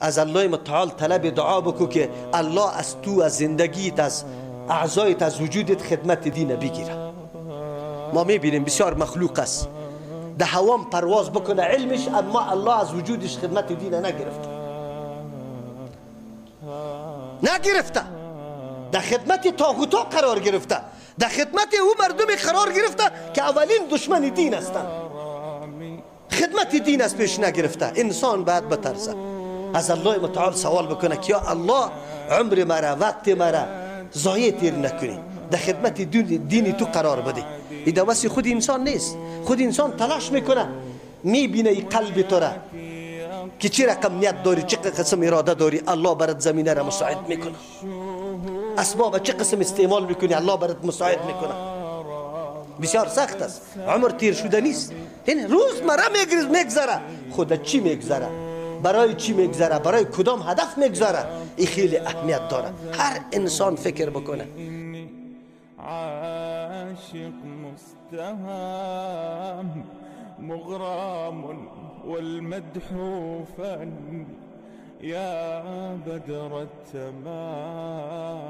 از الله متعال طلب دعا بکو که الله از تو، از زندگیت، از اعضایت، از وجودت خدمت دین بگیره. ما میبینیم بسیار مخلوق است ده هوام پرواز بکنه علمش، اما الله از وجودش خدمت دین نگرفته، نگرفته. در خدمت طاغوتا قرار گرفته، در خدمت او مردم قرار گرفته که اولین دشمن دین هستند. خدمت دین از پیش نگرفته. انسان باید بترسه، از الله متعال سوال بکنه که یا الله عمر مرا، وقت مرا ضایع تیر نکنی، در خدمت دین تو قرار بده. این دوست خود انسان نیست. خود انسان تلاش میکنه، میبینه ای قلب تو را که چه رقم نیت داری، چه قسم اراده داری، الله برات زمینه را مساعد میکنه. اسباب چه قسم استعمال میکنی، الله برات مساعد میکنه. بسیار سخت است، عمر تیر شده نیست. این روز مره میگذره، خود چی میگذره، برای چی میگذره، برای کدام هدف میگذره، این خیلی اهمیت داره. هر انسان فکر بکنه. عاشق مستهم مغرام والمدح فن يا بدر التمام.